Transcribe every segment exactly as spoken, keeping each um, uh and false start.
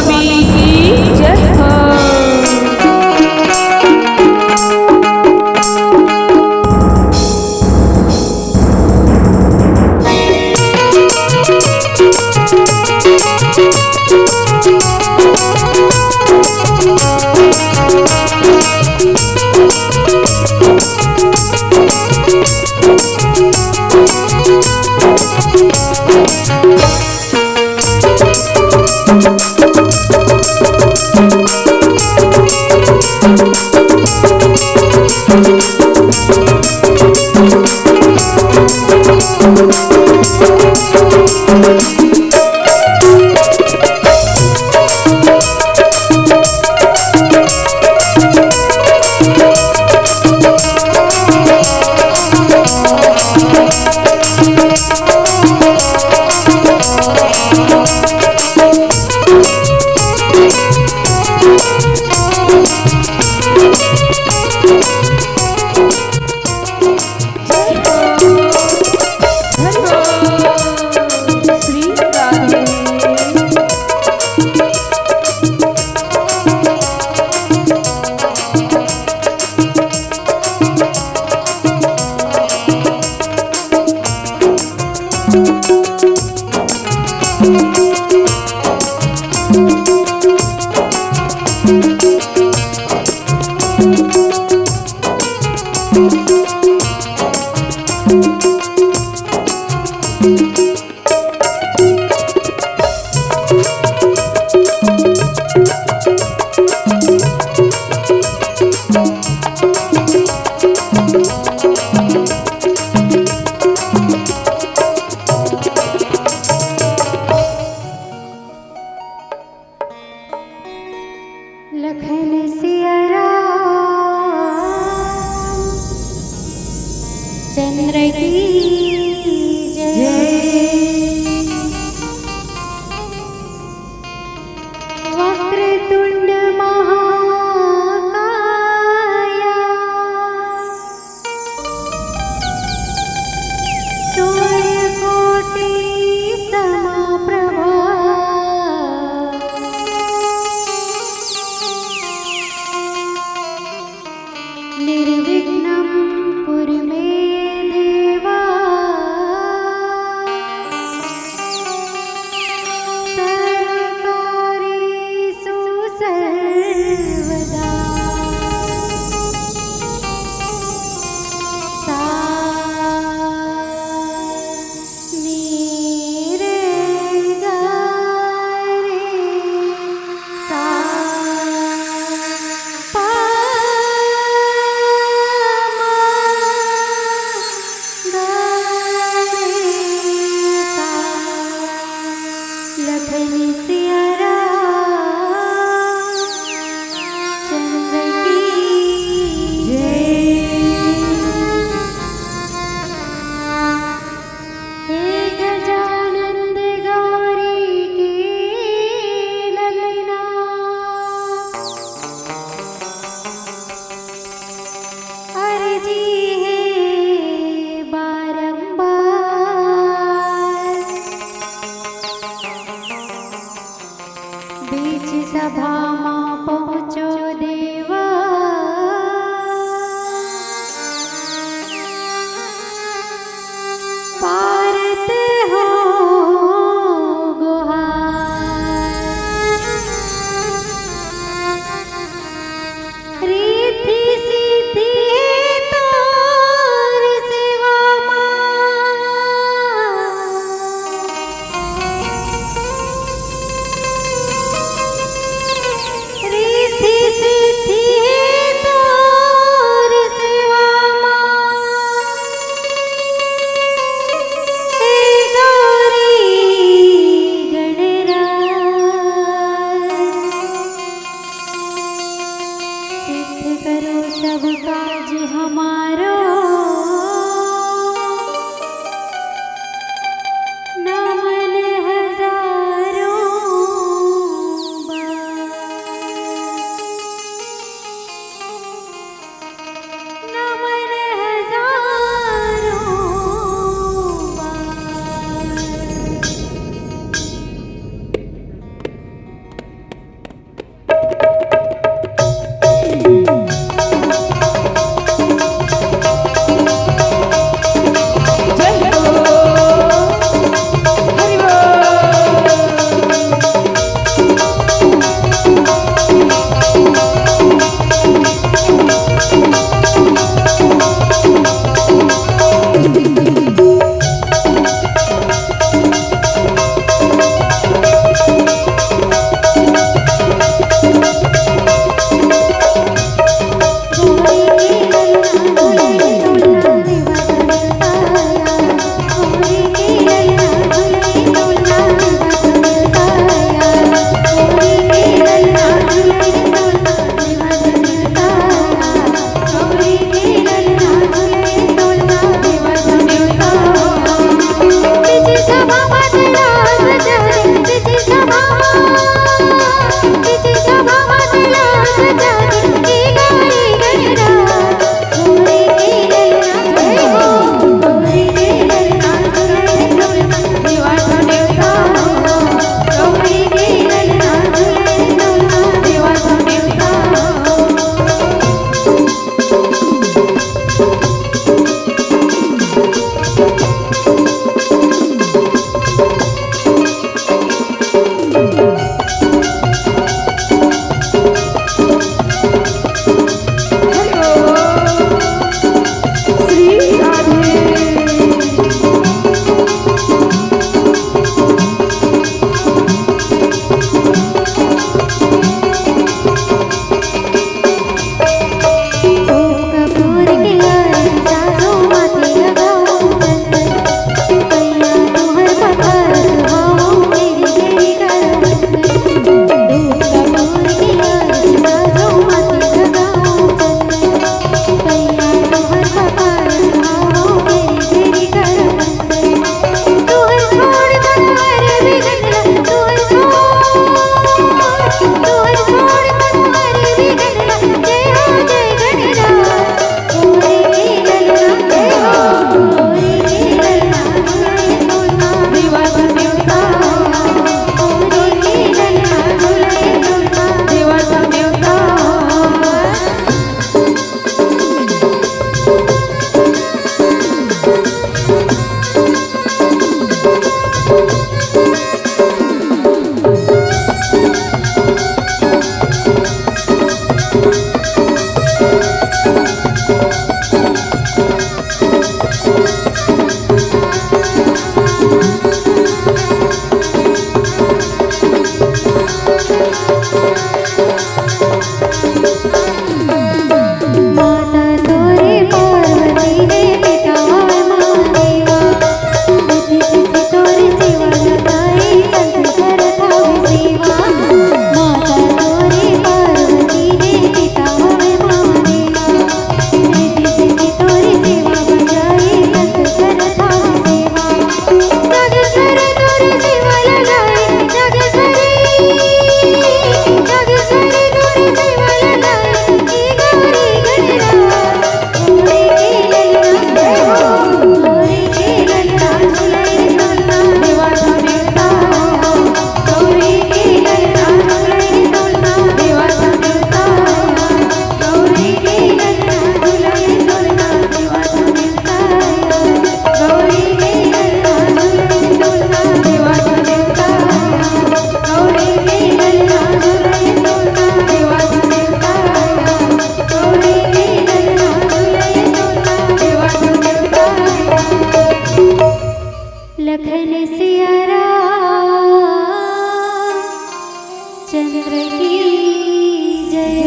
स्वामी की जय हो। लखन सिया राम चंद्र की जय। सिया रामचंद्र की जय।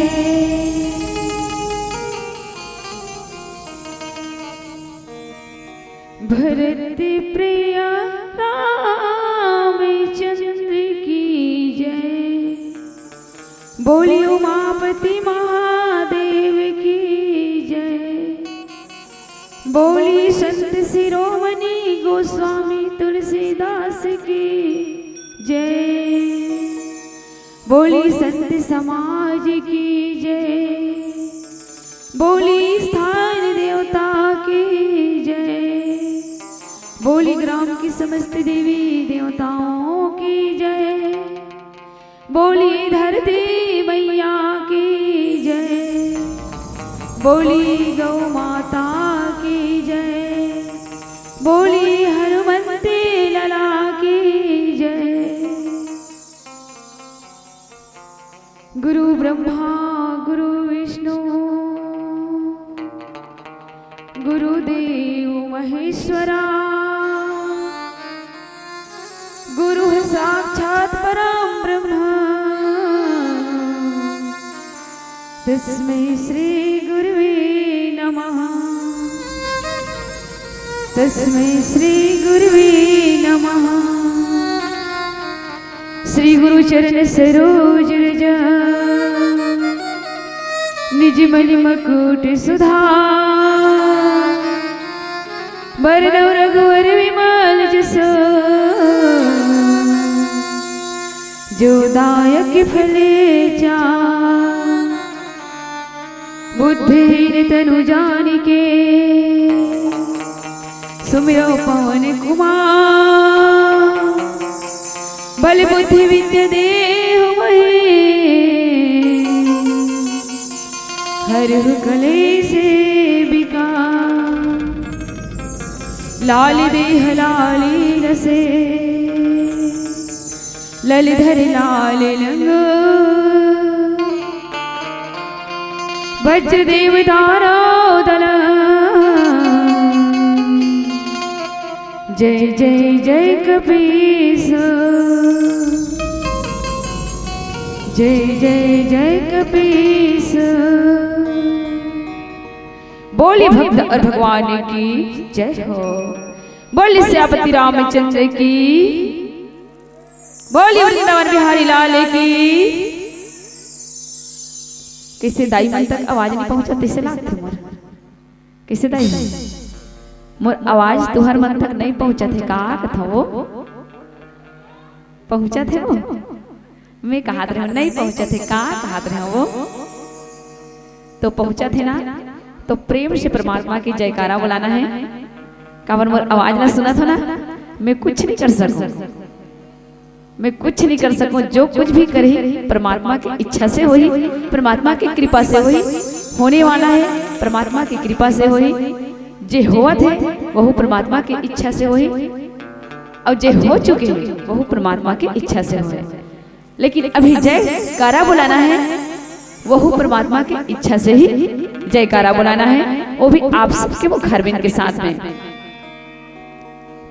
भरत प्रिया रामचंद्र की जय। बोली उमापति महादेव की जय। बोली संत शिरोमणि गोस्वामी तुलसीदास की जय। बोली संत समाज की जय। बोली स्थान देवता की जय। बोली ग्राम की समस्त देवी देवताओं की जय। बोली धरती मैया की जय। बोली गौ माता की जय। बोली हनुमंती लला की जय। गुरु ब्रह्मा गुरु विष्णु गुरुदेव महेश्वरा। गुरु साक्षात परम ब्रह्म। तस्मै श्री गुरुवे नमः। तस्मै श्री गुरुवे नमः। श्री गुरु चरण सरोज रज निज मणि मकुट सुधार। बरनउँ रघुवर विमल जसु जो दायक फले चार। बुद्धिहीन तनु जानिके सुमिरौ पवन कुमार। बल बुद्धि विद्या देहु महेश हरहु कलेस विकार। लाल देह लाल रसे लल धर लाल लंग। वज्र देव दानव दल। जय जय जय कपीस। जय जय जय कपीस। बोली भक्त और भगवान की जय हो। बोली सियापति रामचंद्र की। बोली वृंदावन बिहारी लाल की। कइसे दाई मन तक आवाज नइ पहुंचत हे, तइसे लागथे मोर। कइसे दाई मन? मोर आवाज तुहर मन तक नइ पहुंचत हे का कथव वो? पहुंचत हे वो? मैं कहत रहेंव, नइ पहुंचत हे का कहत रहेंव वो? तो पहुंचत हे ना, तो प्रेम से परमात्मा के जयकारा बुलाना हे। काबर मोर आवाज ला सुनत हो ना, मैं कुछ नइ कर सकंव। मैं कुछ नइ कर सकंव, जो कुछ भी करही परमात्मा के इच्छा से होही, परमात्मा के कृपा से होही, होने वाला हे परमात्मा के कृपा से होही, जे होवत हे वहू परमात्मा के इच्छा से होही, अउ जे हो चुके हे वहू परमात्मा के इच्छा से होही। लेकिन अभी जयकारा बुलाना हे, वहू परमात्मा के इच्छा से ही जयकारा बुलाना हे, वो भी आप सबके मुखारबिंद के साथ में।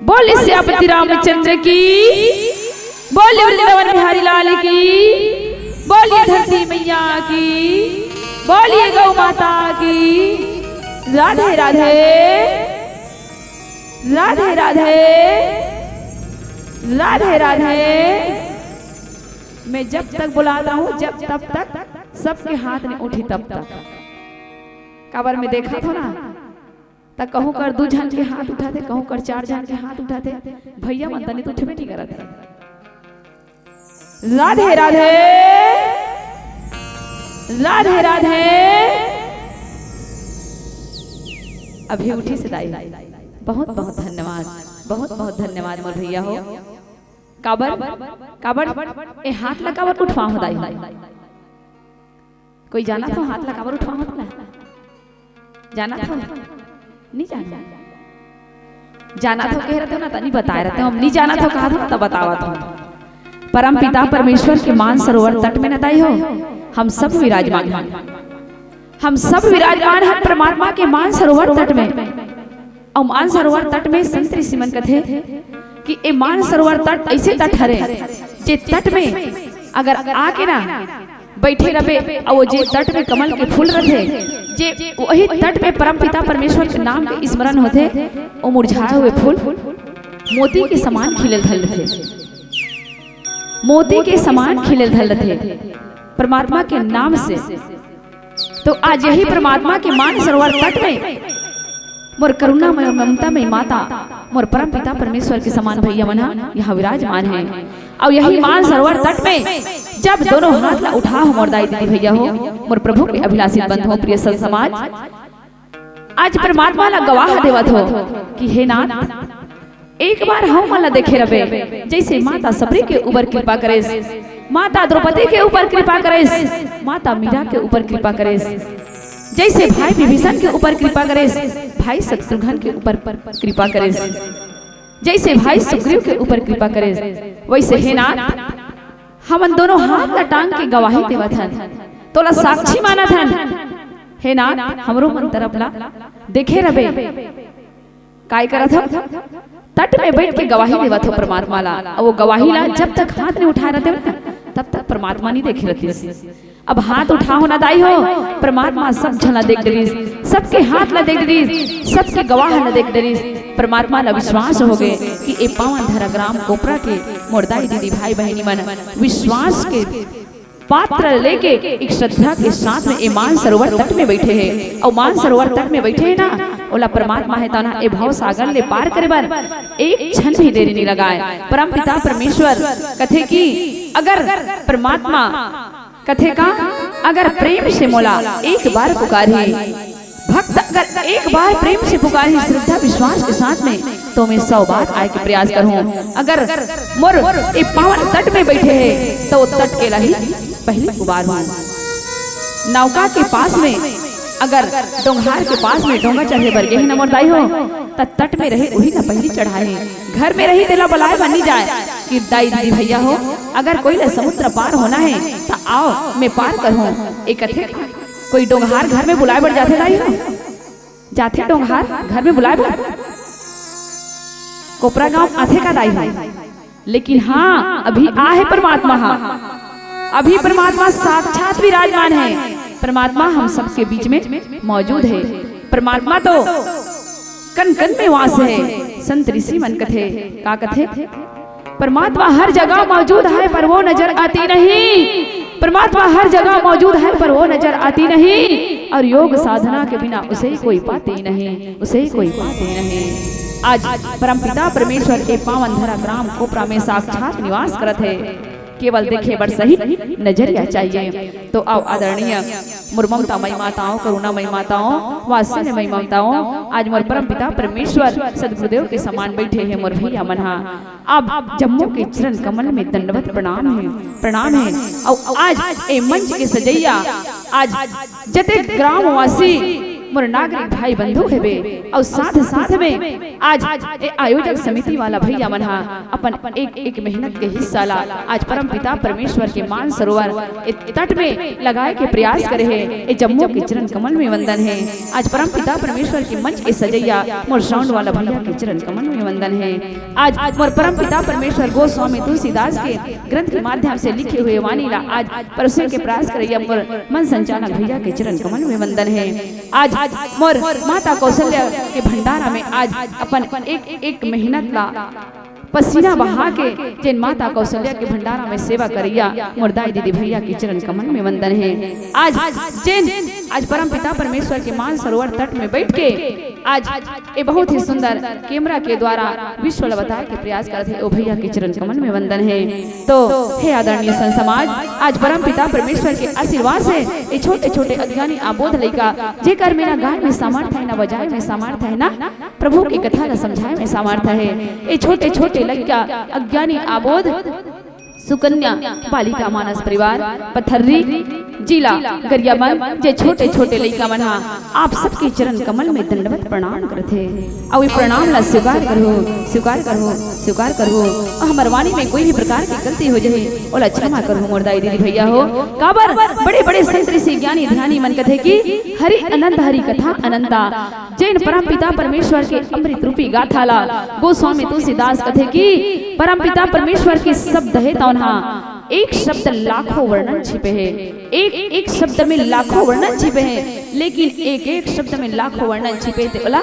बोलिए सियापति रामचंद्र की, बोलिए वृंदावन बिहारी लाल की, बोलिए धरती मैया की, बोलिए गौ माता की। राधे राधे, राधे राधे, राधे राधे। मैं जब तक बुलाता हूँ, जब तब तक सबके हाथ नइ उठी तब तक। काबर मैं देखत हों ना, त कहूँ कर दू झन के हाथ उठाथे, कहूँ कर चार झन के हाथ उठाथे, भैया मन तनी तो उठबे नइ करत हे। राधे राधे, राधे राधे। अभी उठिस दाई, बहुत बहुत धन्यवाद, बहुत बहुत धन्यवाद मोर भैया हो। काबर, काबर ए हाथ ला काबर उठवा हो दाई? कोई जानत हो हाथ ला काबर उठवा हो ना? जानत हो? नइ जानत हो? जानत हो कह रहे हो ना, त नइ बताए रहे हो। हम नइ जानत हो कहत हो ना, त बतावत हो। परम पिता परमेश्वर के मानसरोवर तट में न दाई हो, हम सब विराजमान हन। हम सब विराजमान हन परमात्मा के मानसरोवर तट में। अउ मानसरोवर तट में संत ऋषि मन कथे, कि ए मानसरोवर तट ऐसे तट हरे, जे तट में अगर आके ना बैठे रबे, अउ वो जे तट में कमल के फूल रथे, जे वही तट में परमपिता परमेश्वर के नाम के स्मरण होथे, वो मुरझाए हुए फूल मोती के समान खिले धर लेथे, मोती के समान खिले धर लेथे परमात्मा के नाम से। तो आज यही परमात्मा के मानसरोवर तट में मोर करुणा मय, ममता मय माता, मोर परम पिता परमेश्वर के समान भैया मन ह यहाँ विराजमान हे। अउ यही मानसरोवर तट में जब दोनों हाथ ला उठा हो मोर दाई दीदी भैया हो, मोर प्रभु के अभिलाषित बंधु हो, प्रिय सत समाज, आज परमात्मा ला गवाह देवत हो कि हे नाथ, एक बार हम मन ला देखे रबे, जैसे माता सबरी के ऊपर कृपा करेस, माता द्रौपदी के ऊपर कृपा करेस, माता मीरा के ऊपर कृपा करेस, जैसे भाई विभीषण के ऊपर कृपा करेस, भाई शत्रुघ्न के ऊपर कृपा करेस, जैसे भाई सुग्रीव के ऊपर कृपा करेस, वैसे हे नाथ, हमन दोनों हाथ ला टांग के गवाही देवत हन, तोला साक्षी मानत हन। हे नाथ, हमरो मन तरफ ला देखे रबे। काय करत हो? तट में बैठ के गवाही देवत हो परमात्मा ला। अउ वो गवाही ला जब तक हाथ नहीं उठाए रहते हो ना, तब तक परमात्मा नहीं देखे रहतीस। अब हाथ उठा हो ना दाई हो, परमात्मा सब झन ला देख डरिस, सबके हाथ ला देख डरिस, सबके गवाह ला देख डरिस। परमात्मा ला विश्वास हो गए कि ए पावन धरा ग्राम कोपरा के मोर दाई दीदी भाई बहिनी मन विश्वास के पात्र लेके एक श्रद्धा के साथ में ए मानसरोवर तट में बैठे हे। अउ मानसरोवर तट में बैठे हे ना, ओला परमात्मा हे तना ए भव सागर ले पार करे बर एक क्षण भी देरी नहीं लगाए। परम पिता परमेश्वर कथे कि अगर परमात्मा कथे का, अगर प्रेम से मोला एक बार पुकारही, भक्त अगर एक बार प्रेम से पुकारही श्रद्धा विश्वास के साथ में, तो मैं सौ बार आए के प्रयास करूँ। अगर मोर ए पावन तट में बैठे हे, तो वो तट के ला ही पहली पुकार हूँ। नौका के पास में अगर डोंगहार के पास में डोंगा चढ़े बर गे हे ना मोर दाई हो, त तट में रहे उही ला पहली चढ़ाए हे। घर में रही तेला बुलाए बर नहीं जाए कि दाई दीदी भैया हो, अगर कोई ला समुद्र पार होना हे त आओ मैं पार करहूँ। ए कथे कोई डोंगहार घर में बुलाए बर जाथे दाई हो? जाथे डोंगहार घर में बुलाए बर? कोपरा गांव आथे का दाई हो? लेकिन हाँ, अभी आहे परमात्मा हा, अभी परमात्मा साक्षात विराजमान हे। परमात्मा हम सबके बीच में मौजूद हे। परमात्मा तो कन कन में वास हे। संत ऋषि मन कथे, का कथे? परमात्मा हर जगह मौजूद है, पर वो नजर आती नहीं। परमात्मा हर जगह मौजूद है, पर वो नजर आती नहीं, और योग साधना के बिना उसे कोई पाती नहीं, उसे कोई पाती नहीं। आज परमपिता परमेश्वर के पावन धरा ग्राम कोपरा में साक्षात निवास करत हे। केवल देखे बर सही नजरिया चाहिए। तो आओ आदरणीय मोर ममता मई माताओं, करुणा मई माताओं, वात्सल्य मई माताओं, आज मोर परमपिता परमेश्वर सदगुरुदेव के समान बैठे हे मोर भैया मन हा। आप जम्मो के चरण कमल में दंडवत प्रणाम हे, प्रणाम हे। अउ आज ए मंच के सजैया, आज जतेक ग्रामवासी मोर नागरिक भाई बंधु हेबे, अउ साथ साथ में आज ए आयोजक समिति वाला भैया मन हा अपन एक एक मेहनत के हिस्सा ला आज परमपिता परमेश्वर के मान सरोवर ए तट में लगाए के प्रयास करे हे। ए जम्मो के चरण कमल में वंदन हे। आज परमपिता परमेश्वर के मंच के सजैया मोर साउंड वाला भैया के चरण कमल में वंदन हे। आज मोर परमपिता परमेश्वर गोस्वामी तुलसीदास के ग्रंथ के माध्यम से लिखे हुए वाणी ला आज परोसे के प्रयास करैया मोर मन संचालक भैया के चरण कमल में वंदन हे। आज मोर माता कौशल्या के भंडारा में आज अपन एक एक मेहनत ला पसीना बहा के जेन माता कौशल्या के भंडारा में सेवा करैया मोर दाई दीदी भैया के चरण कमल में वंदन हे। आज जेन आज परमपिता परमेश्वर के मान सरोवर तट में बैठ के आज ए बहुत ही सुंदर कैमरा के द्वारा विश्व ल बताए के प्रयास करत हे, ओ भैया के चरण कमल में वंदन हे। तो हे आदरणीय संत समाज, आज परमपिता परमेश्वर के आशीर्वाद से ए छोटे छोटे अज्ञानी आबोध लइका, जेकर में ना गाय में सामर्थ हे, ना बजाए में सामर्थ हे, ना प्रभु की कथा ला समझाए में सामर्थ हे, ए छोटे छोटे लइका अज्ञानी आबोध सुकन्या बालिका मानस परिवार पथर्री जिला गरियाबंद, जे छोटे-छोटे लइका मन हा आप सबके चरण कमल में दंडवत प्रणाम करथे। अउ ए प्रणाम ला स्वीकार करहू, स्वीकार करहू, स्वीकार करहू। अउ हमर वाणी में कोई भी प्रकार के गलती हो जाही, ओला क्षमा करहू मोर दाई दीदी भैया हो। काबर बड़े-बड़े संत ऋषि ज्ञानी ध्यानी मन कथे कि हरि अनंत हरि कथा अनंता। जेन परमपिता परमेश्वर के अमृत रूपी गाथा ला गोस्वामी तुलसीदास कथे कि परमपिता परमेश्वर के शब्द हे तौन हा एक शब्द लाखों वर्णन छिपे हे, एक एक शब्द में लाखों वर्णन छिपे हे, लेकिन एक एक शब्द में लाखों वर्णन छिपे हे, ते ओला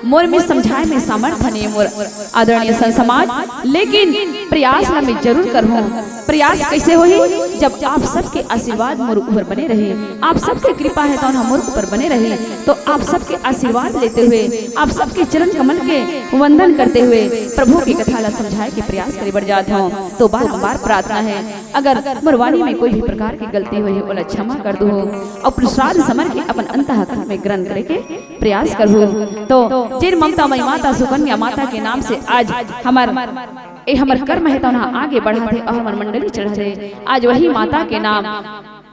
मोर में समझाए में सामर्थ्य नइ हे मोर आदरणीय संत समाज। लेकिन प्रयास ला मैं जरूर करहूँ। प्रयास कैसे होही? जब आप सबके आशीर्वाद मोर ऊपर बने रही, आप सबके कृपा हे तौन हा मोर ऊपर बने रही, तो आप सबके आशीर्वाद लेते हुए, आप सबके चरण कमल के वंदन करते हुए प्रभु के कथा ला समझाए के प्रयास करे बर जात हूँ। तो बारंबार प्रार्थना हे, अगर मोर वाणी में कोई भी प्रकार के गलती होही, ओला क्षमा कर दू। अउ प्रसाद समर के अपन अंतःकरण में ग्रहण करे के प्रयास करहू। तो जेन ममता मई माता सुकन्या माता के नाम से आज हमर ए हमर कर्म हे तौन हा आगे बढ़त हे अउ हमर मंडली चढ़त हे। आज वही माता के नाम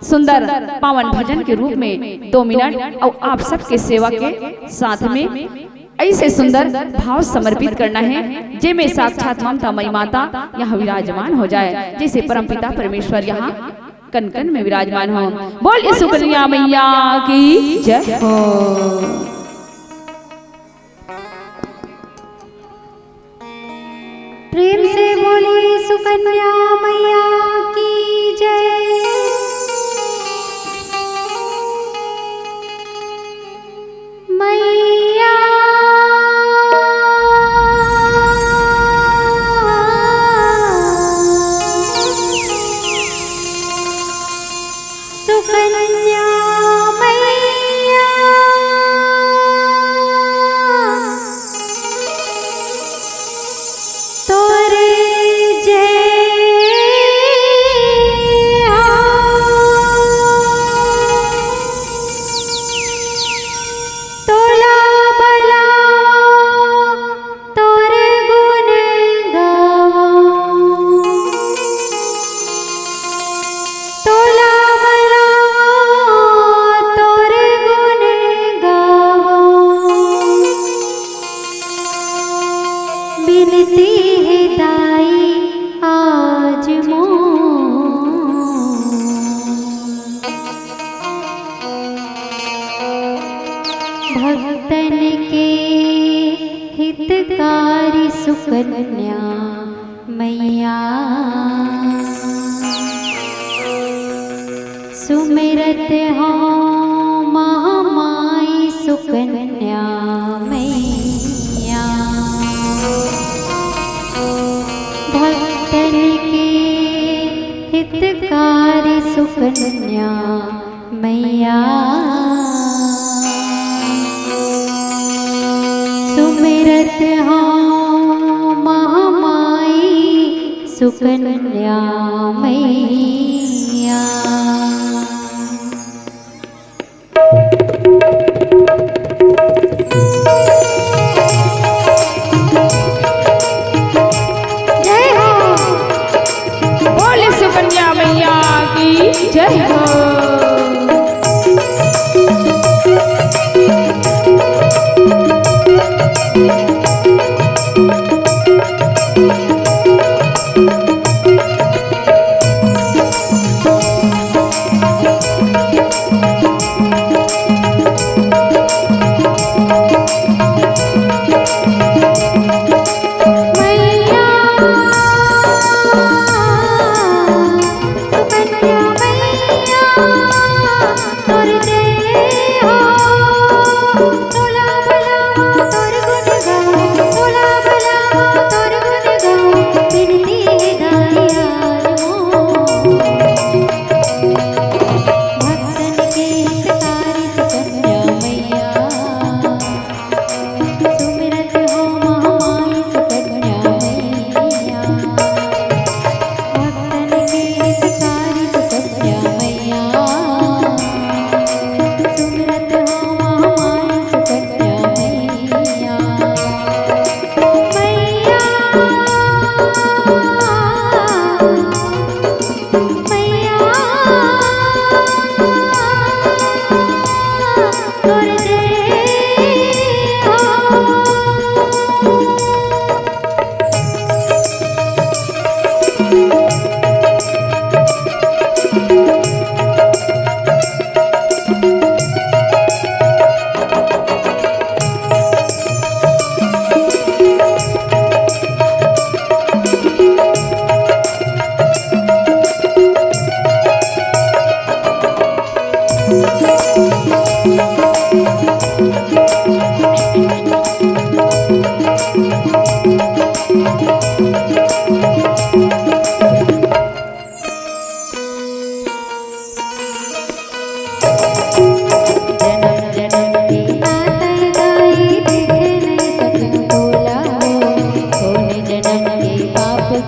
सुंदर पावन भजन के रूप में दो मिनट अउ आप सबके सेवा के साथ में ऐसे सुंदर भाव समर्पित करना हे, जेमे साक्षात ममता मई माता यहाँ विराजमान हो जाए, जैसे परमपिता परमेश्वर यहाँ कन कन में विराजमान हो। बोल सुकन्या मैया की जय हो। प्रेम से बोली सुकन्या मैया की जय। मैया सुकन्या मैया तोरे जय हो। तोला बलावा तोरे गुण गावा। तोला बलावा तोरे गुण गावा। बिनती हे दाई आज मोर। भक्तन के हितकारी सुकन्या मैया। सुमिरत हौं महामाई सुकन्या मैया। भक्तन के हितकारी सुकन्या मैया। सुमिरत हौं महामाई सुकन्या मैया। जय हो। बोल सुकन्या मैया की जय हो।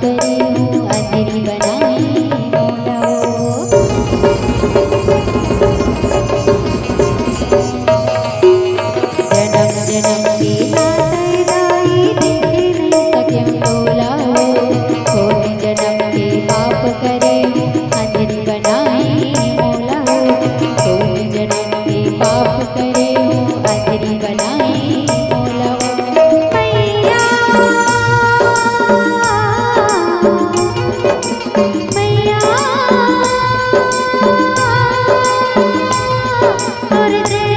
करे हूँ अंजलि बनाई मोला वो। जनम जनम के नाता दाई देखे नहीं सके मोला वो। कोन जनम के पाप करे हूँ अंजलि बनाई मोला वो। कोन जनम के पाप करे हूँ अंजलि बनाई मोला वो। मैया, मैया, तोर दया।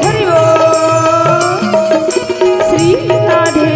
हरि बोल। श्री राधे।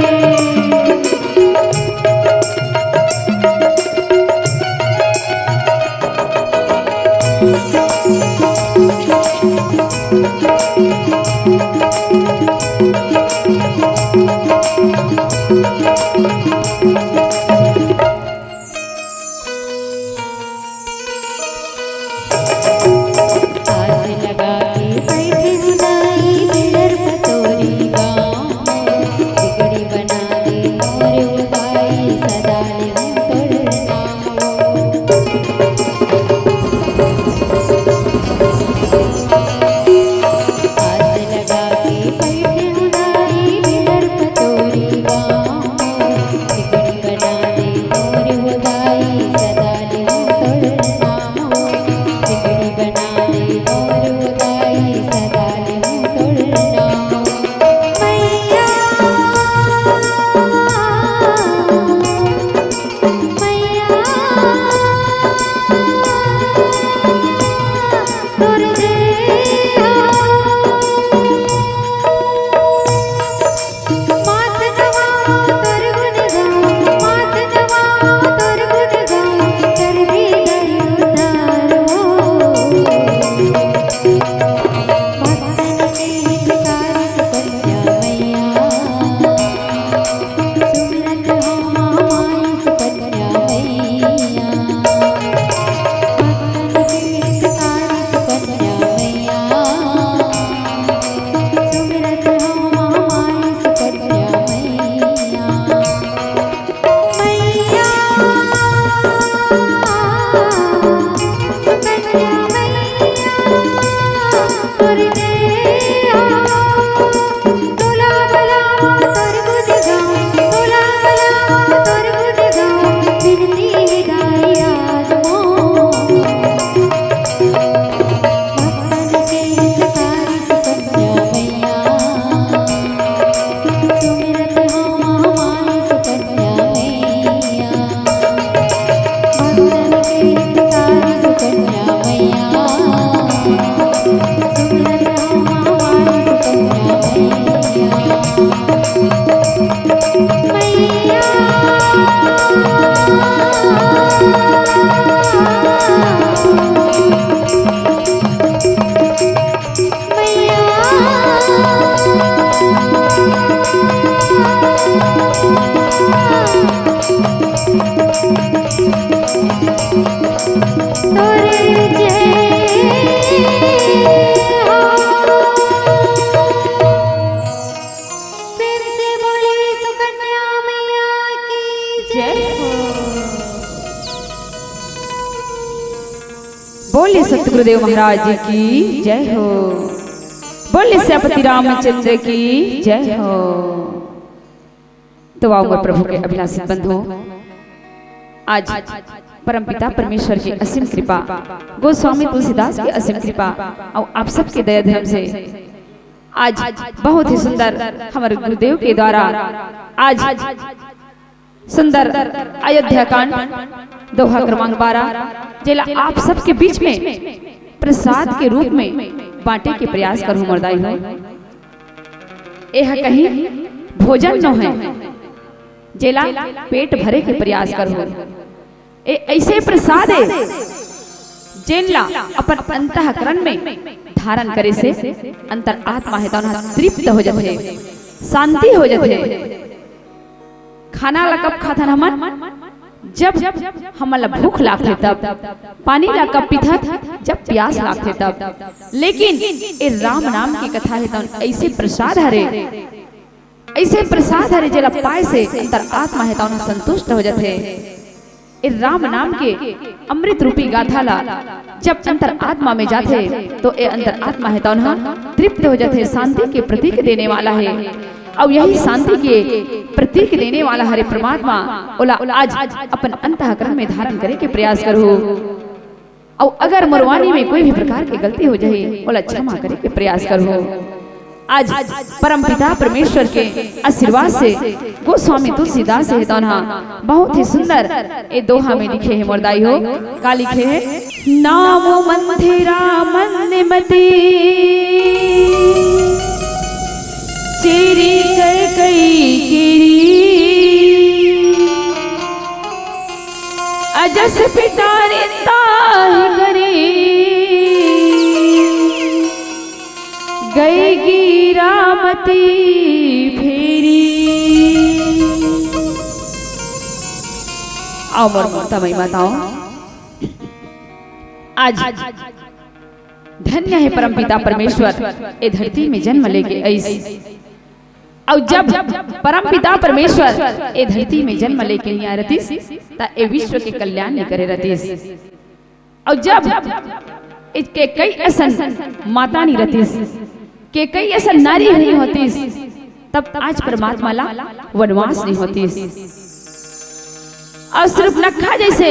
आस लगा के बैठे हूँ दाई, बिलर पतोरी गाँव। बिगड़ी बना दे मोर उदाई, सदा ले हूँ तोर नाम। आस लगा के बैठे हूँ दाई, बिलर पतोरी गाँव। बिगड़ी बना दे मोर उदाई, सदा ले हूँ तोर नाम। बिगड़ी बना दे मोर उदाई, सदा ले हूँ तोर नाम। मैया, मैया, तोर दया। मात नवा तोर गुण गाऊं, मात नवा तोर गुण गाऊं, कर दे दया उद्धार हो। भक्तन के हितकारी सुकन्या मैया, सुमिरत हूँ महामाई सुकन्या मैया। भक्तन के हितकारी सुकन्या मैया, सुमिरत हूँ महामाई सुकन्या मैया। मैया, सुकन्या मैया, तोर दया। तोला बलावा तोर गुण गाऊं, तोला बलावा तोर गुण गाऊं, बिनती हे दाई आज मोर। भक्तन के हितकारी सुकन्या मैया, सुमिरत हूँ महामाई सुकन्या मैया। भक्तन के हितकारी सुकन्या मैया, सुमिरत हूँ महामाई सुकन्या मैया। मैया। मैया। तोरे जय हो। प्रेम से बोलिए सुकन्या मैया की जय हो। बोलिए सतगुरुदेव महाराज जी की जय हो। बोलिए सियापति रामचंद्र की जय हो। तो आओ मोर प्रभु के अभिलाषित बंधुओं, आज परमपिता परमेश्वर की असीम कृपा, गोस्वामी तुलसीदास की असीम कृपा और आप सबके दया धर्म से आज बहुत ही सुंदर हमर गुरुदेव के द्वारा आज सुंदर अयोध्या कांड दोहा क्रमांक बारह, जेला आप सबके बीच में प्रसाद के रूप में बांटे के प्रयास करहूं मोर दाई हो। एह कहीं भोजन नो है, जेला पेट भरे के प्रयास करहूं। ए ऐसे प्रसाद ए, जेन ला अपन अंतःकरण में धारण करे से अंतर आत्मा हे, तौन ह तृप्त हो जथे, शांति हो जथे। खाना ला कब खाथन हमन? जब हमन ला भूख लागथे तब। पानी ला कब पीथन? जब प्यास लागथे तब। लेकिन ए राम नाम के कथा हे तौन ऐसे प्रसाद हरे, ऐसे प्रसाद हरे जेला पाए से अंतरात्मा हे तौन संतुष्ट हो जाथे। ए राम नाम के अमृत रूपी गाथा ला जब अंतरात्मा में जाथे तो ए अंतरात्मा हे तौन ह तृप्त हो जाथे, शांति के प्रतीक देने वाला हे। अउ यही शांति के प्रतीक देने वाला हरे परमात्मा, ओला आज अपन अंतःकरण में धारण करे के प्रयास करहू। अउ अगर मोर वाणी में कोई भी प्रकार के गलती हो जाही, ओला क्षमा करे के प्रयास करहू। आज परमपिता परमेश्वर के आशीर्वाद से गोस्वामी तुलसीदास हे तौन ह बहुत ही सुंदर ए दोहा में लिखे हे मोर दाई हो। का लिखे हे? नाम मंदिरा मंद मती, चेरी कैकई केरी, अजस पिटारी ताहि करी, गई गिरामती फेरी। अउ मोर ममता मई माताओं, आज धन्य हे परमपिता परमेश्वर, ए धरती में जन्म लेके अइस। अउ जब परमपिता परमेश्वर ए धरती में जन्म लेके नइ आय रतिस, त ए विश्व के कल्याण नइ करे रतिस। अउ जब के कई असन माता नइ रतिस, के कई असन नारी नइ होतिस, तब आज परमात्मा ला वनवास नइ होतिस। अउ सूर्पनखा जइसे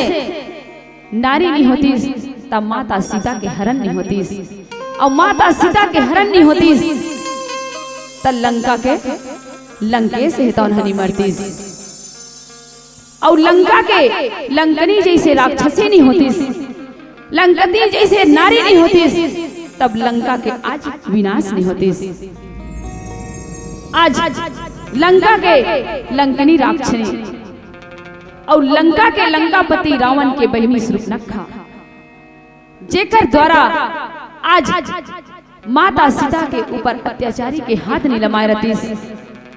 नारी नइ होतिस, त माता सीता के हरण नइ होतिस। अउ माता सीता के हरण नइ होतिस, त लंका के लंकेश हे तौन ह नइ मरतिस। अउ लंका के लंकनी जइसे राक्षसी नइ होतिस, लंकनी जइसे नारी नइ होतिस, तब लंका के आज विनाश नइ होतिस। आज लंका के लंकनी राक्षसी अउ लंका के लंकापति रावण के बहिनी सूर्पनखा, जेकर द्वारा आज माता सीता के ऊपर अत्याचारी के हाथ नइ लमाय रतिस,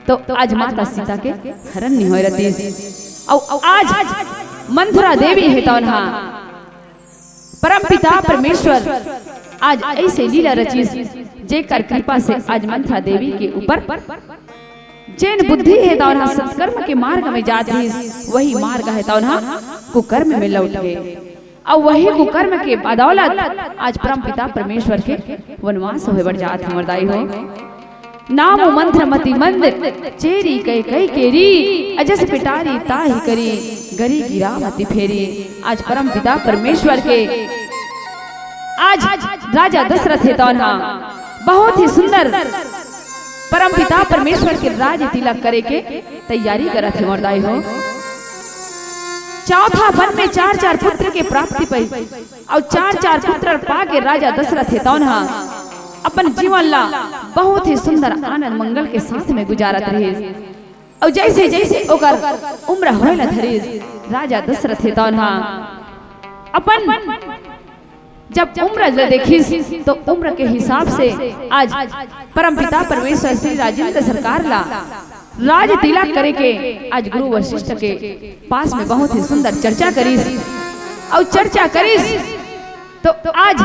तो आज माता सीता के हरण नइ होय रतिस। अउ आज मंथरा देवी हे तौन ह परमपिता परमेश्वर आज ऐसे लीला रचिस, जेकर कृपा से आज मंथरा देवी के ऊपर जेन बुद्धि हे तौन ह सत्कर्म के मार्ग में जात रहिस, वही मार्ग हे तौन ह कुकर्म में लौट गे। अउ वही कुकर्म के बदौलत आज परमपिता परमेश्वर के वनवास होय बर जात हे मोर दाई हो। नाम मंथरा मति मंद, चेरी कैकई केरी, अजस पिटारी ताहि करी, गरी गिरामती फेरी। आज परमपिता परमेश्वर के आज राजा दशरथ हे तौन ह बहुत ही सुंदर परमपिता परमेश्वर के राज तिलक करे के तैयारी करत हे मोर दाई हो। चौथा वन में चार चार पुत्र के प्राप्ति पई अउ चार चार पुत्र पाके राजा दशरथ हे तौन ह अपन जीवन ला बहुत ही सुंदर आनंद मंगल के साथ में गुजारत रहिस। अउ जइसे जइसे ओकर उम्र होय ला धरिस, राजा दशरथ हे तौन ह अपन जब उम्र ल देखिस तो उम्र के हिसाब से आज परमपिता परमेश्वर श्री राजेंद्र सरकार ला राज तिलक करे के आज गुरु वशिष्ठ के पास में बहुत ही सुंदर चर्चा करिस। अउ चर्चा करिस तो आज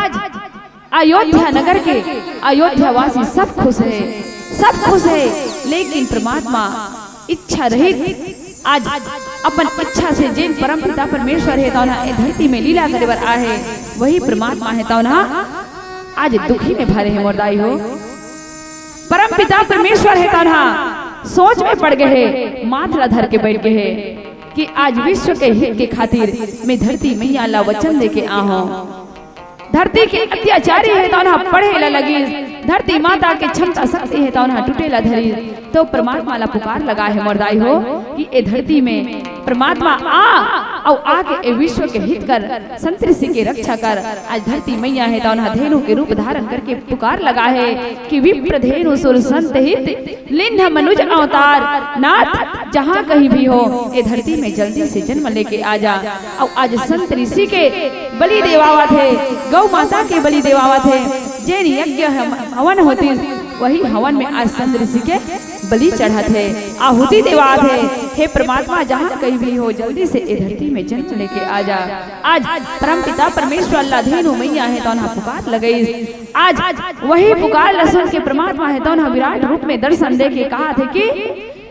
अयोध्या नगर के अयोध्या वासी सब खुश हे, सब खुश हे, लेकिन परमात्मा इच्छा रहित आज अपन इच्छा से जेन परमपिता परमेश्वर हे तौन ह ए धरती में लीला करे बर आहे, वही परमात्मा हे तौन ह आज दुखी में भरे हे मोर दाई हो। परमपिता परमेश्वर हे तौन ह सोच में पड़ गे हे, माथ ला धर के बैठ गे हे कि आज विश्व के हित के खातिर मैं धरती मैया ला वचन दे के आहूं। धरती के अत्याचारी हे तौन ह पढ़े ला लगिस, धरती माता के क्षमता शक्ति हे तौन ह टूटे ला धरिस, तो परमात्मा ला पुकार लगा हे मोर दाई हो कि ए धरती में परमात्मा आ, अउ आके ए विश्व के हित कर, संत ऋषि के रक्षा कर। आज धरती मैया हे तौन ह धेनु के रूप धारण करके पुकार लगा हे कि विप्र धेनु सुर संत हित लिन्ह मनुज अवतार, नाथ जहाँ कहीं भी हो, ए धरती में जल्दी से जन्म लेके आ जा। अउ आज संत ऋषि के बलि देवावत हे, गौ माता के बलि देवावत हे, जेन यज्ञ हम-, हवन होतिस, वही हवन में आज संत ऋषि के बलि चढ़त हे, आहुति देवावत हे। हे परमात्मा, जहाँ कहीं भी हो, जल्दी से ए धरती में जन्म लेके आ जा। आज परमपिता परमेश्वर ला धेनु मैया हे तौन ह पुकार लगइस। आज वही पुकार ला सुन के परमात्मा हे तौन ह विराट रूप में दर्शन दे के कहाथे कि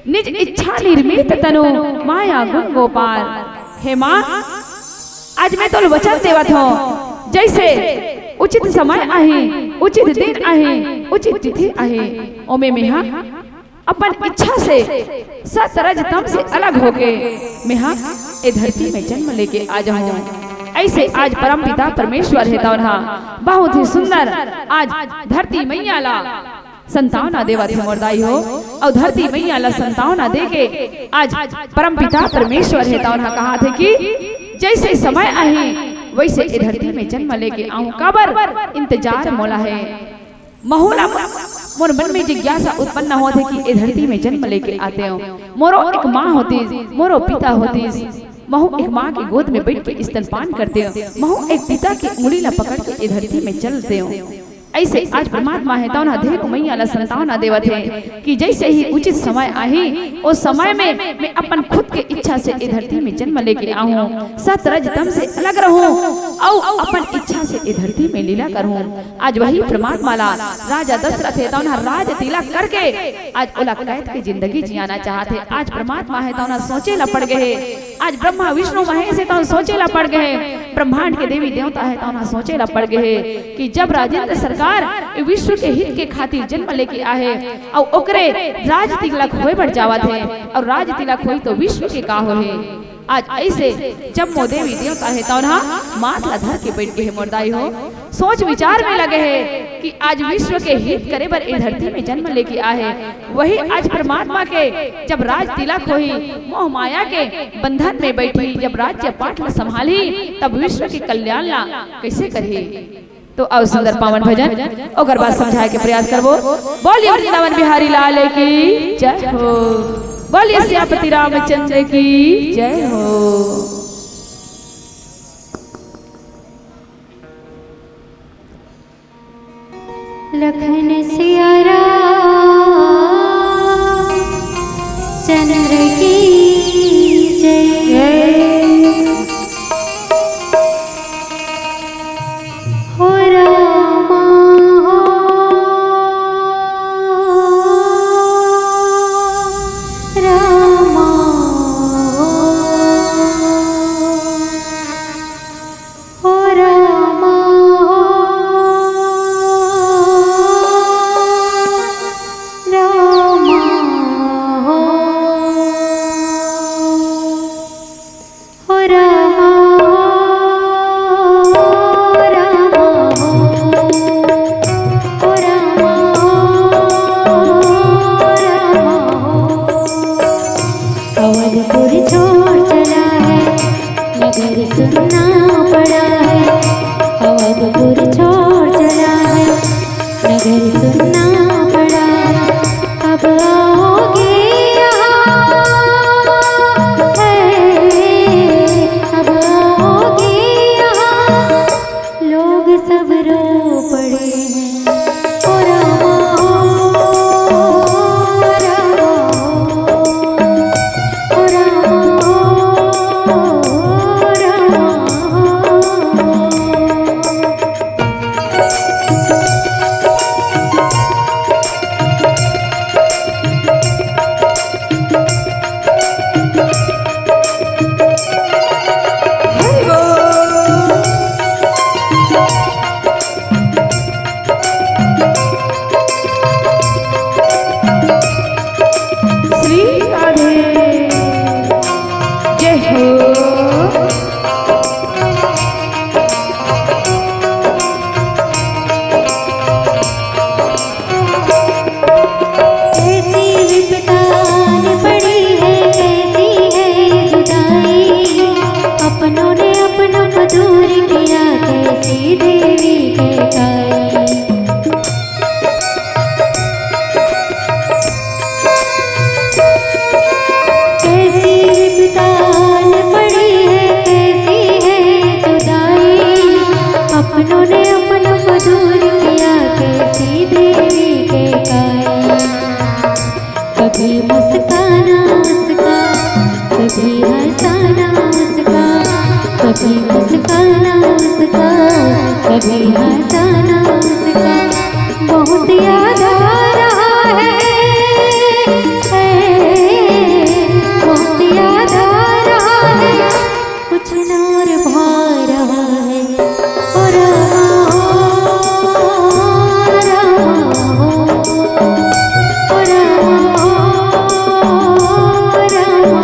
निज इच्छा निर्मित तनु माया गुण गोपाल। हे माँ, आज मैं तोल वचन देवत हौं, जइसे उचित समय आही, उचित दिन आही, उचित तिथि आही, ओमे मेहा अपन इच्छा से सत रज तम से अलग होके मेहा ए धरती में जन्म लेके आ जाहूं। अइसे आज परमपिता परमेश्वर हे तौन ह बहुत ही सुंदर आज धरती मैया ला संतावना देवत हे मोर दाई हो, अउ धरती मैया ला संतावना देके आज परमपिता परमेश्वर हे तौन ह कहाथे कि जइसे समय आही वइसे ए धरती में जन्म लेके आहूं, काबर इंतजार मोला हे। महू ला मोर मन में जिज्ञासा उत्पन्न होथे कि ए धरती में जन्म लेके आतेंव, मोरो एक माँ होतिस, मोरो पिता होतिस, महू एक माँ के गोद में बइठ के स्तनपान करतेंव, महू एक पिता के उंगली ला पकड़ के ए धरती में चलतेंव। अइसे आज परमात्मा हे तौन ह धेनु मैया ला संतावना देवत हे कि जइसे ही उचित समय आही, ओ समय में मैं अपन खुद के इच्छा से ए धरती में जन्म लेके आहूं, सत रज तम से अलग रहूं अउ अपन इच्छा से ए धरती में लीला करहूं। आज वही परमात्मा ला राजा दशरथ हे तौन ह राज तिलक करके आज ओला कैद के जिंदगी जियाना चाहत हे। आज परमात्मा हे तौन ह सोचे ला पड़ गे हे, आज ब्रह्मा विष्णु महेश हे तौन सोचे ला पड़ गे हे, ब्रह्मांड के देवी देवता हे तौन ह सोचे ला पड़ गे हे कि जब राजेंद्र सरकार ए विश्व के हित के खातिर जन्म लेके आहे अउ ओकरे राज तिलक होय बर जावत हे अउ राज तिलक होई तो विश्व के का होही। आज अइसे जम्मो देवी देवता हे तौन ह माथ ला धर के बइठ गे हे मोर दाई हो, सोच विचार में लगे हे कि आज विश्व के हित करे बर ए धरती में जन्म लेके आहे, वही आज परमात्मा के जब राज तिलक होही, मोह माया के बंधन में बइठही, जब राज्य पाट ला संभालही, तब विश्व के कल्याण ला कइसे करही? तो अउ सुंदर पावन भजन, ओकर बाद समझाए के प्रयास करबो। बोलिए वृंदावन बिहारी लाल की जय हो, बोलिए सियापति रामचंद्र की जय हो। लखन सिया राम चंद्र की जय। हो रामा हो, रामा हो, हो रामा हो, रामा हो। हो रामा हो, रामा हो, हो रामा हो, रामा हो। अवधपुर छोड़ चला है, नगर सुनना पड़ा है। अवधपुर छोड़ चला है, नगर सुनना पड़ा है। अब आओगे यहाँ, है, अब आओगे यहाँ, लोग सब रो पड़े हैं। ओ रामा, ओ रामा, ओ रामा, ओ रामा। श्री राधे। जय हो। कैसी विपदान पड़ी है, कैसी है जुदाई। अपनों ने अपनों को दूर किया, कैसी देवी के काई। कैसी विपदान पड़ी है, कैसी है जुदाई। अपनों ने अपनों को दूर किया, कैसी देवी के काई। कभी मुस्काना उसका, कभी मुस्काना उसका, कभी हंसाना उसका, बहुत याद आ रहा है, है, बहुत याद आ रहा है, कुछ नूर भा रहा है। ओ रामा, ओ रामा, ओ रामा, ओ रामा।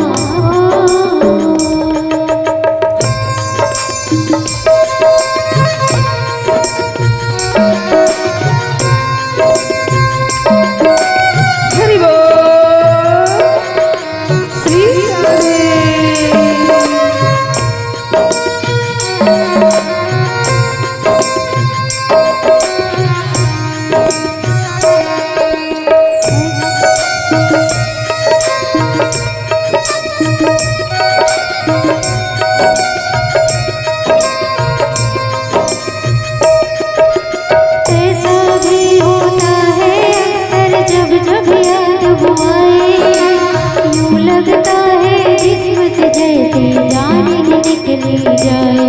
हरि बोल। श्री राधे। ऐसा भी होता है अक्सर, जब जब याद वो आए, यूं लगता है जिस्म से जैसे जान ही निकली जाए।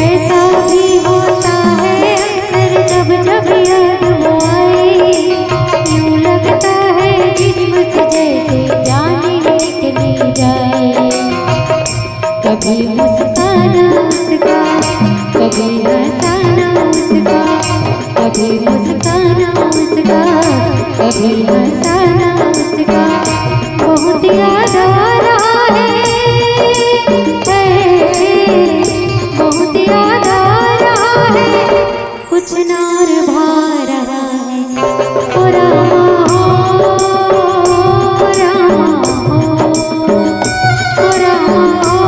ऐसा भी होता है अक्सर, जब जब याद वो आए, यूं लगता है जिस्म से जैसे जान ही निकली जाए। कभी मुस्काना उसका, कभी हंसाना उसका, कभी मुस्काना उसका, कभी हंसाना उसका, बहुत याद आ रहा है, है, बहुत याद आ रहा है, कुछ नूर भा रहा है। ओ रामा हो, ओ रामा हो, ओ रामा हो,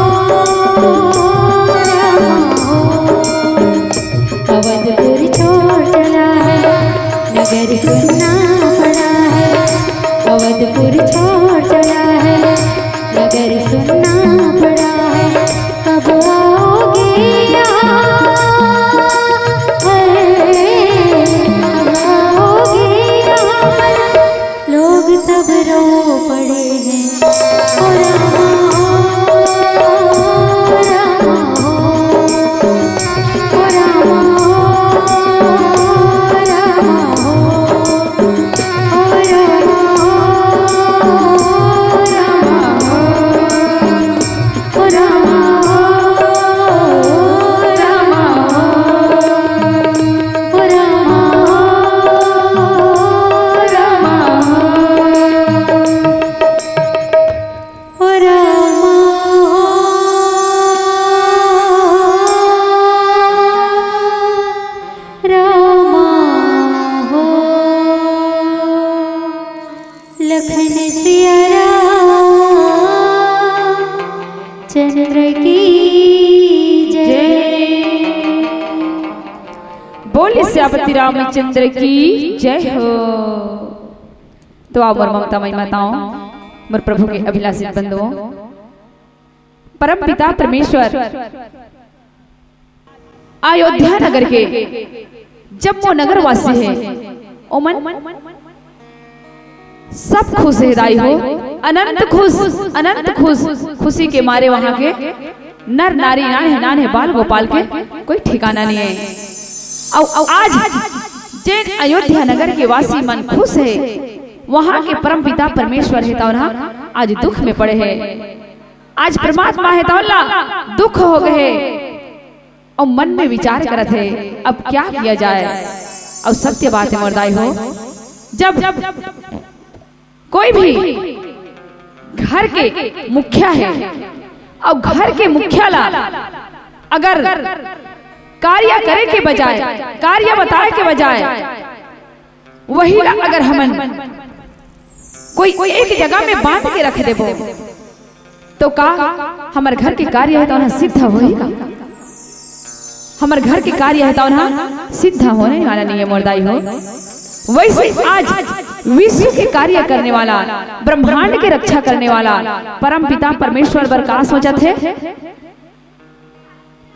ओ रामा हो। अवधपुर छोड़ चला है, नगर सुनना पड़ा है। अवधपुर छोड़ चला है, नगर सुनना पड़ा है। कब आओगे यहाँ? हाय, कब आओगे यहाँ? लोग सब रो पड़े हैं। ओ रामा हो, ओ रामा हो, ओ रामा हो, ओ रामा हो। रामा हो, लखन सिया राम चंद्र की जय। बोल सियापति रामचंद्र की जय हो। तो आप मोर ममता मई माताओं, मोर प्रभु के अभिलाषित बंधुओं, परम पिता परमेश्वर अयोध्या नगर के जम्मो नगर वासी हे, ओमन सब खुश हे दाई हो, अनंत खुश, अनंत खुश। खुशी के मारे वहां के नर नारी, नान्हे नान्हे बाल गोपाल के कोई ठिकाना नहीं हे। अउ आज जेन अयोध्या नगर के वासी मन खुश हे, वहां के परम पिता परमेश्वर हे, त ओन आज दुख में पड़े हे। आज परमात्मा हे, त ओला दुख हो गए हे। अउ मन में विचार करत हे, अब क्या किया जाए। अउ सत्य बात हे मोर दाई हो, जब कोई भी घर के मुखिया हे, अउ घर के मुखिया ला अगर कार्य करे के बजाय, कार्य बताए के बजाय, वही ला अगर हमन कोई एक जगह में बांध के रख देबो, तो का हमर घर के कार्य हे, त ओन ह सिद्ध होही का? हमर घर के कार्य हे, त ओन ह सिद्ध होने वाला नहीं हे मोर दाई हो। वैसे आज विश्व के कार्य करने वाला, ब्रह्मांड के रक्षा करने वाला परम पिता परमेश्वर बर का सोचत हे?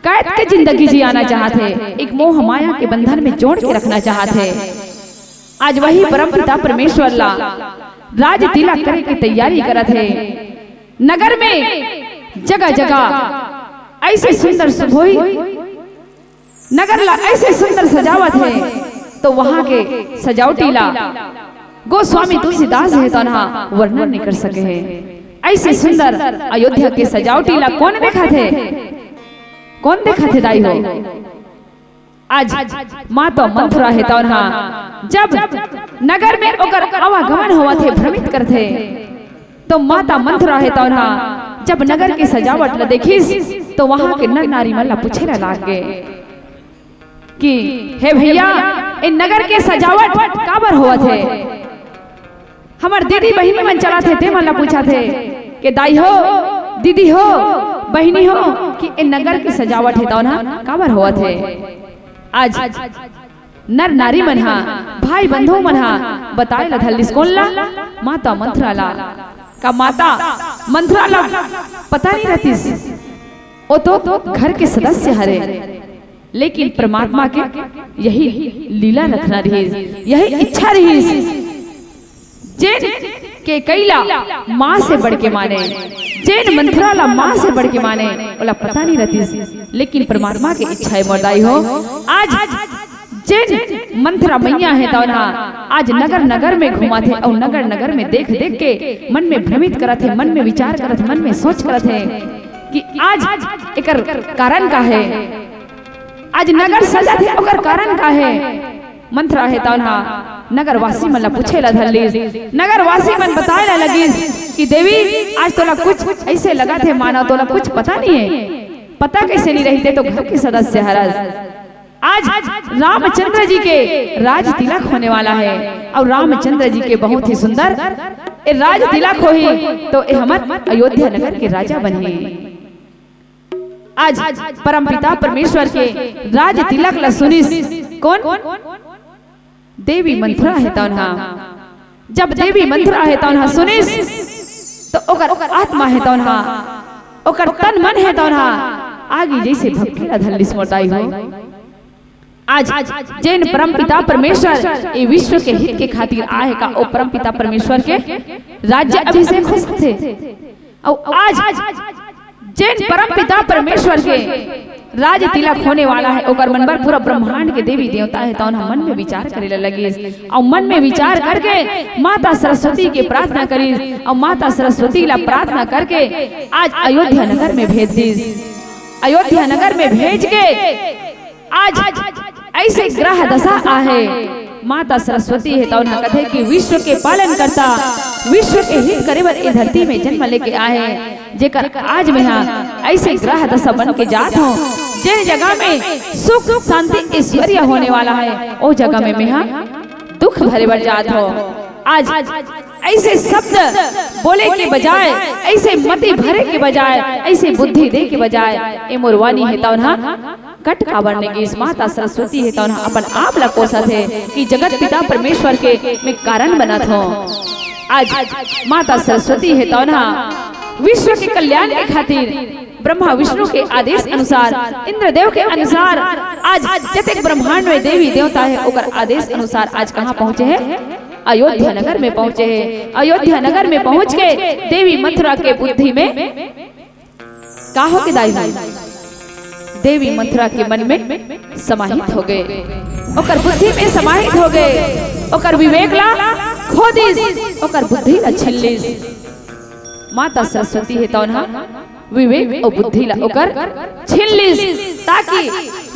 कैद के जिंदगी जियाना चाहत हे, एक मोह माया के बंधन में जोड़ के रखना चाहत हे। आज वही परम पिता परमेश्वर ला राज तिलक करे के तैयारी करत हे। नगर में जगह जगह ऐसे सुंदर सुभोई, नगर ला ऐसे सुंदर सजावत हे, तो वहां के सजावटी ला गोस्वामी तुलसीदास हे तौन हा वर्णन नहीं कर सके हे। ऐसे सुंदर अयोध्या के सजावटी ला कौन देखत हे? कौन देखत हे दाई हो? आज माता मंथरा हे तौन हा जब नगर में ओकर आवागमन होवत हे, भ्रमित करथे, तो माता मंथरा हे तौन हा जब नगर के सजावट ला देखिस, तो वहां के नर नारी मन ला पूछे ला लाग गे कि हे भैया, ए नगर के सजावट काबर होवत हे? हमर दीदी बहिनी मन चलत हे, ते मन ला पूछत हे के दाई हो, दीदी हो, बहिनी हो, कि ए नगर के सजावट हे तौन हा काबर होवत हे? आज नर नारी मन हा, भाई बंधु मन हा बताए ला धरलिस। कोन ला? माता मंथरा ला। का माता मंथरा ला पता नहीं रहतिस? ओ तो घर के सदस्य हरे, लेकिन परमात्मा के यही लीला रखना रहिस, यही इच्छा रहिस। जेन केकई ला माँ से बढ़ के माने, जेन मंथरा ला माँ से बढ़ के माने, ओला पता नहीं रहतिस, लेकिन परमात्मा के इच्छा हे मोर दाई हो। आज जेन मंथरा मैया हे तौन हा आज नगर नगर में घुमाथे अउ नगर नगर में देख देख के मन में भ्रमित करत हे, मन में विचार करत हे, मन में सोच करत हे कि आज एकर कारण का हे, आज नगर सजत हे, ओकर कारण का हे? मंथरा हे तौन हा नगरवासी मन ला पूछे ला धरलिस। नगरवासी मन बताए ला लगिस कि देवी, आज तोला कुछ ऐसे लगत हे मानो तोला कुछ पता नहीं हे। पता कैसे नहीं रहिते, तो घर के सदस्य हरस। आज रामचंद्र जी के राज तिलक होने वाला हे अउ रामचंद्र जी के बहुत ही सुंदर ए राज तिलक होही, तो ए हमर अयोध्या नगर के राजा बनही। आज परमपिता परमेश्वर के राज तिलक ला सुनिस कोन? देवी मंथरा हे तौन हा। जब देवी मंथरा हे तौन हा सुनिस, तो ओकर आत्मा हे तौन हा, ओकर तन मन हे तौन हा आगी जैसे भभके ला धरलिस मोर दाई हो। आज जेन परमपिता परमेश्वर ए विश्व के हित के खातिर आए हे का, ओ परमपिता परमेश्वर के राज्य अभिषेक हो सकथे। अउ आज जेन परमपिता परमेश्वर के राज तिलक होने वाला हे, ओकर मन बर पूरा ब्रह्मांड के देवी देवता हे तौन ह मन में विचार करे ला लगिस, अउ मन में विचार करके माता सरस्वती के प्रार्थना करिस, अउ माता सरस्वती ला प्रार्थना करके आज अयोध्या नगर में भेज दिस। अयोध्या नगर में भेज के आज ऐसे ग्रह दशा आहे, माता सरस्वती हे तौन ह कथे कि विश्व के पालन करता, विश्व के हित करे बर ए धरती में जन्म लेके आहे, जेकर आज मेंहा ऐसे ग्रह दशा बन के जात हूँ, जेन जगह में सुख शांति ऐश्वर्य होने वाला हे, ओ जगह में मेंहा दुख भरे बर जात हूँ। आज ऐसे शब्द बोले के बजाय, ऐसे मति भरे के बजाय, ऐसे बुद्धि दे के बजाय ए मोर वाणी हे तौन ह कट काबर ने गिस। माता सरस्वती हे तौन ह अपन आप ला कोसत हे कि जगत पिता परमेश्वर के मैं कारण बनत हूँ। आज माता सरस्वती हे तौन ह विश्व के कल्याण के खातिर ब्रह्मा विष्णु के आदेश अनुसार, इंद्रदेव के अनुसार आज जतेक ब्रह्मांड में देवी देवता हे ओकर आदेश अनुसार आज कहाँ पहुँचे हे? अयोध्या नगर में पहुँचे हे। अयोध्या नगर में पहुँच के देवी मथुरा के बुद्धि में का हो के दाई हो? देवी मथुरा के मन में समाहित हो गए, ओकर बुद्धि में समाहित हो गए, ओकर विवेक ला खो दिस, ओकर बुद्धि ला छीन लिस। माता सरस्वती हे तौन ह विवेक अउ बुद्धि ला ओकर छीन लिस, ताकि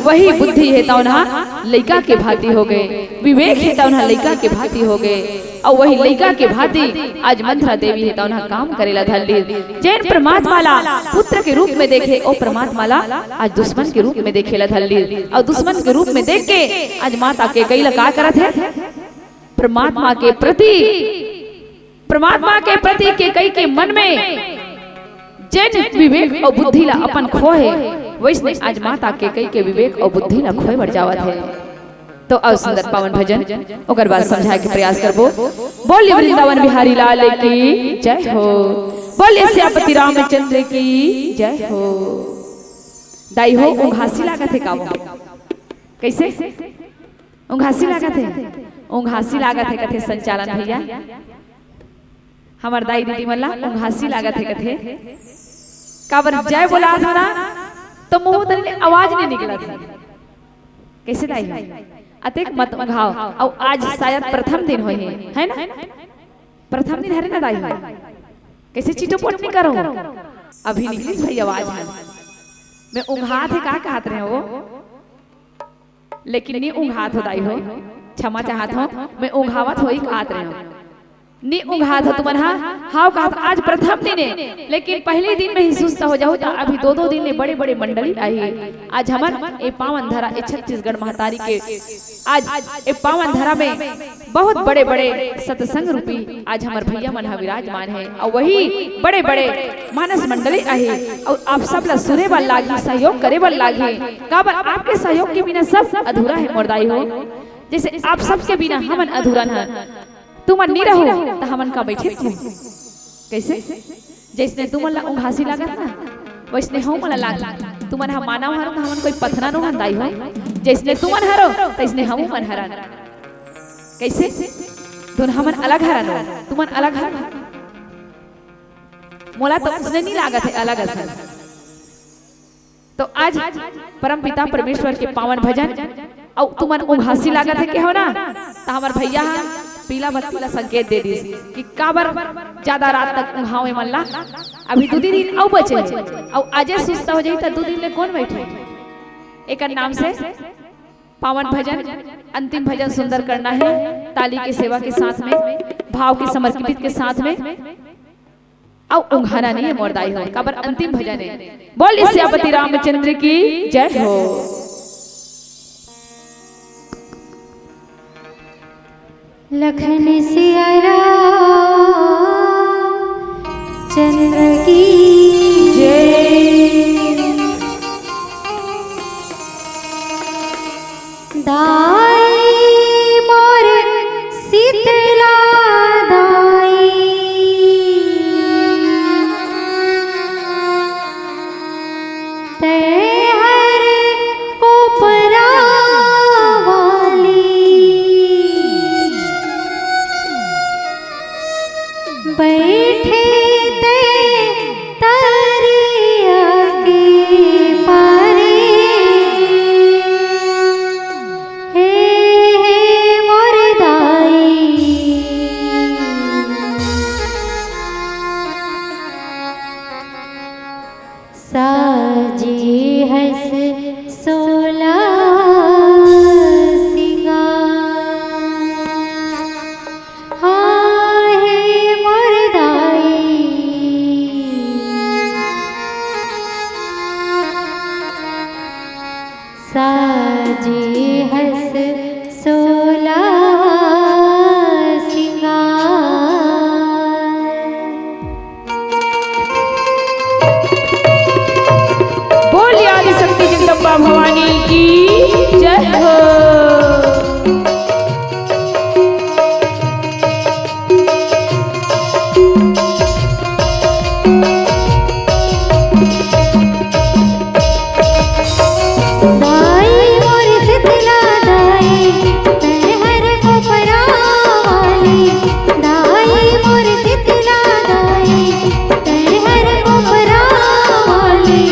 वही बुद्धि हे तौन ह लइका के भांति हो गए, विवेक हे तौन ह लइका के भांति हो गए। अउ वही लइका के भांति आज मंथरा देवी हे तौन ह काम करे ला धर लिस। जेन परमात्मा ला पुत्र के रूप में देखे, ओ परमात्मा ला आज दुश्मन के रूप में देखे ला धर लिस। अउ दुश्मन के रूप में देख के आज माता कैकई ला का करत हे? परमात्मा के प्रति, परमात्मा के प्रति कैकई के मन में जेन विवेक अउ बुद्धि ला अपन खोए हे, वइसने आज माता कैकई के विवेक अउ बुद्धि ला खोए बर जावत हे। तो अउ सुंदर पावन भजन, ओकर बाद समझाए के प्रयास करबो। बोलिए वृंदावन बिहारी लाल की जय हो, बोलिए सियापति रामचंद्र की जय हो। दाई हो, उघासी लागत हे का वो? कैसे? उघासी लागत हे? उघासी लागत हे, कथे संचालन भैया। हमर दाई दीदी मन ला उंघासी लागत हे कथे। काबर जय बोलात हन ना, तो मुंह तनी ले आवाज नहीं निकलत हे। कैसे दाई हो? अतेक मत उंघाव। अउ आज शायद प्रथम दिन होही, है ना? प्रथम दिन हरे ना दाई हो? कैसे चिटोपोट नहीं करो? अभी निकलिस भाई आवाज हे। मैं उंघात हे का कहत रहे हो? लेकिन नी उंघात हो दाई हो, क्षमा चाहत हो, मैं उंघावत हो ही कहत रहे हो। नी उंघात हो तुमन हा, हाव कहत आज प्रथम दिन हे, लेकिन पहले दिन में ही सुस्त हो जाहू त अभी दो दो दिन ले बड़े बड़े मंडली आही। आज हमर ए पावन धरा, ए छत्तीसगढ़ महतारी के आज ए पावन धरा में बहुत बड़े-बड़े सत्संग रूपी आज हमर भैया मन ह विराजमान हे, अउ वही बड़े-बड़े मानस मंडली आही, अउ आप सब ला सुने बर लागही, सहयोग करे बर लागही। काबर आपके सहयोग के बिना सब अधूरा हे मोर दाई हो। जैसे आप सबके बिना हमन अधूरा हन, तुमन नी रहू त हमन का बैठे रहू? कैसे? जैसने तुमन ला उंघासी लागत ना, वैसने हमन ला लाग। तुमन ह मानव हरो त हमन कोई पथरा नो हन दाई हो। जैसने तुमन हरो, तैसने हमू मन हरन। कैसे? धुन हमन अलग हरन, तुमन अलग हरन। मोला तो उसने नहीं लागत हे अलग असन। तो आज परमपिता परमेश्वर के पावन भजन, अउ तुमन उंघासी लागत हे के हो ना, त हमर भैया ह पीला बत्ती ला संकेत दे दिस कि काबर ज्यादा रात तक उंघावे मन ला। अभी दू दिन अउ बचे हे, अउ आजे सुस्त हो जाही त दू दिन ले कौन बैठे? एकर नाम से पावन भजन अंतिम भजन सुंदर करना हे, ताली के सेवा के साथ में, भाव के समर्पित के साथ में। अउ उंघाना नहीं हे मोर दाई हो, काबर अंतिम भजन हे। बोलिए सियापति रामचंद्र की जय हो। लखन सिया राम चंद्र की जय। दाई मोर शीतला दाई, तैं हर कोपरा वाली। बैठे तैं तरिया के पारे, हे, हे मोर दाई। साजे हस सोला सिंगार, हाँ हे मोर दाई। साजे हस सोला सिंगार। बोलिए आदिशक्ति जगदम्बा भवानी की जय हो। दाई मोर शीतला दाई, तैं हर कोपरा वाली। दाई मोर शीतला दाई, तैं हर कोपरा वाली।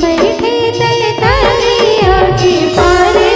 बैठे तैं तरिया के पारे,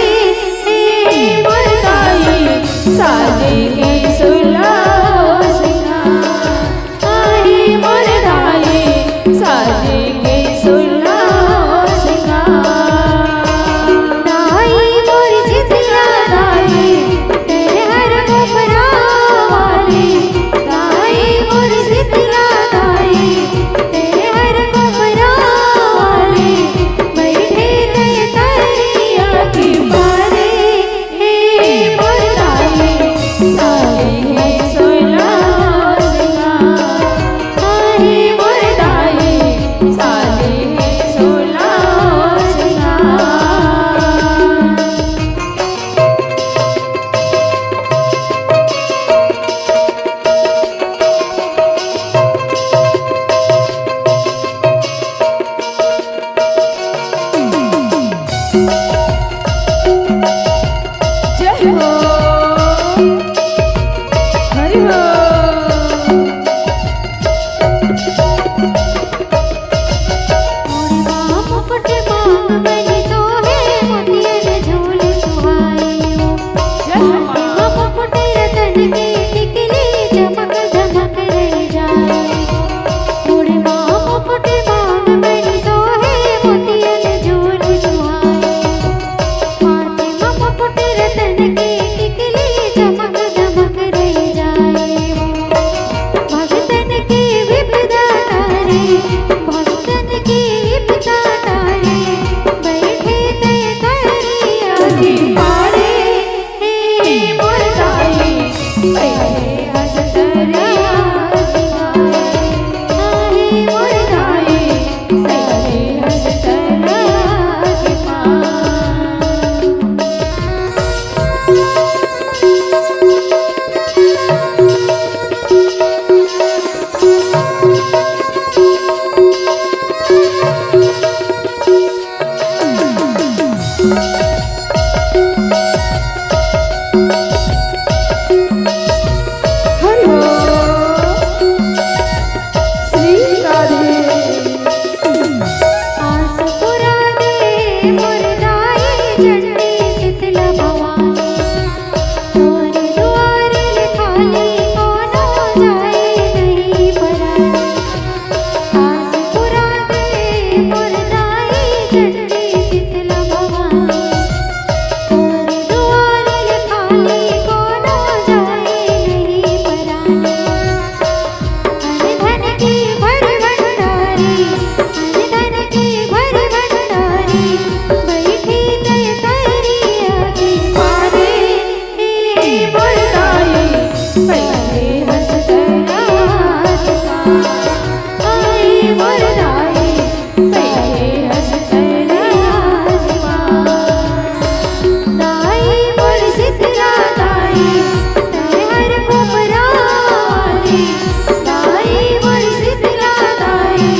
दाई मोर शीतला दाई,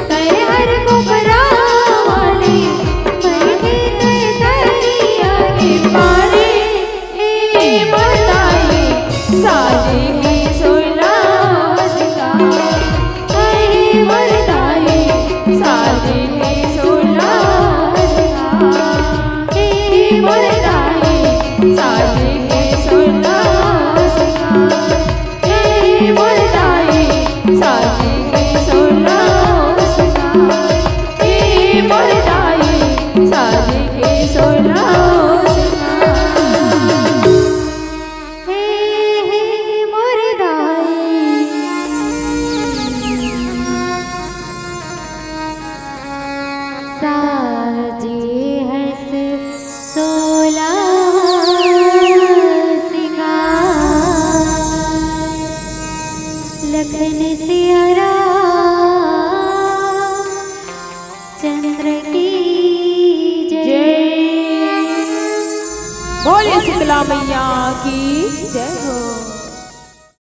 तैं हर कोपरा वाली, बइठे तैं तरिया के पारे। ए मोर दाई, साजे के सोला सिंगार। ए मोर दाई, साजे के सोला सिंगार। ए मोर दाई, साजे के सोला सिंगार। ए मोर दाई, साजे के सोला सिंगार। ए मोर दाई, साजे के सोला सिंगार। हे, हे, मोर दाई। साजे हस सोला सिंगार। लखन सिया राम चंद्र की जय। जय। बोलिए शीतला मैया की जय हो।